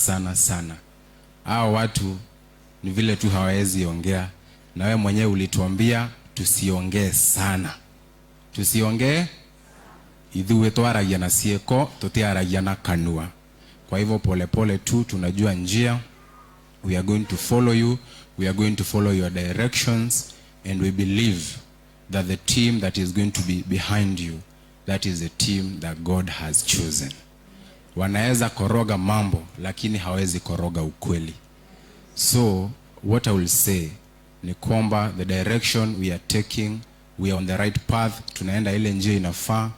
sana sana. Hao watu ni vile tu hawawezi ongea, na wewe mwenyewe ulituambia tusiongee sana, tusiongee. Ithuĩ twaragia na ciĩko, tũtiaragia na kanua. Kwa hivyo polepole tu tunajua njia. We are going to follow you, we are going to follow your directions, and we believe that the team that is going to be behind you, that is the team that God has chosen. Wanaweza koroga mambo, lakini hawezi koroga ukweli. So what I will say ni kwamba the direction we are taking, we are on the right path. Tunaenda ile njia inafaa,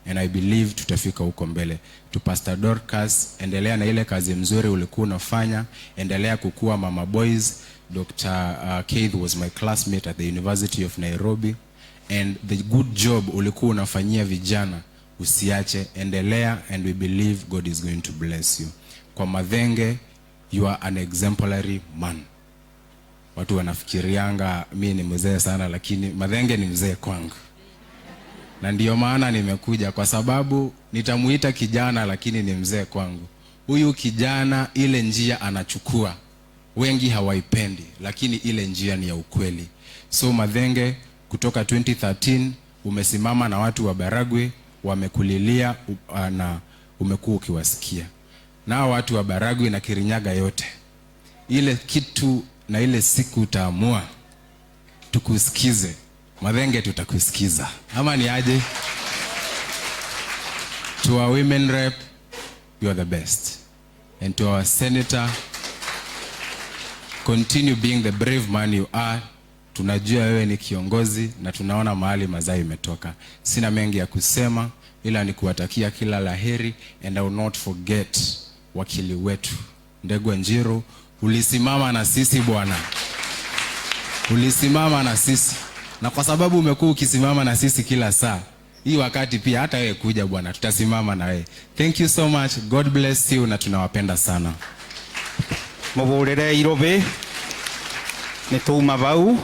and I believe tutafika huko mbele. To Pastor Dorcas, endelea na ile kazi mzuri ulikuwa unafanya, endelea kukua Mama Boys. Dr. Keith was my classmate at the University of Nairobi, and the good job ulikuwa unafanyia vijana, usiache, endelea, and we believe God is going to bless you. Kwa Mathenge, you are an exemplary man. Watu wanafikirianga mi ni mzee sana, lakini Mathenge ni mzee kwangu, na ndiyo maana nimekuja, kwa sababu nitamuita kijana, lakini ni mzee kwangu. Huyu kijana, ile njia anachukua wengi hawaipendi, lakini ile njia ni ya ukweli. So Mathenge, kutoka 2013 umesimama na watu wa Baragwi, wamekulilia na umekuwa ukiwasikia. Nao watu wa Baragwi na Kirinyaga yote, ile kitu na ile siku utaamua tukusikize, Mathenge, tutakusikiza, ama ni aje? To our women rep, you are the best, and to our senator, continue being the brave man you are. Tunajua wewe ni kiongozi na tunaona mahali mazao imetoka. Sina mengi ya kusema, ila ni kuwatakia kila laheri, and I will not forget wakili wetu Ndegwa Njiru, ulisimama na sisi bwana, ulisimama na sisi, na kwa sababu umekuwa ukisimama na sisi kila saa, hii wakati pia hata wewe kuja bwana, tutasimama na wewe. Thank you so much, God bless you, na tunawapenda sana. Muburire irobi nĩ twauma vau.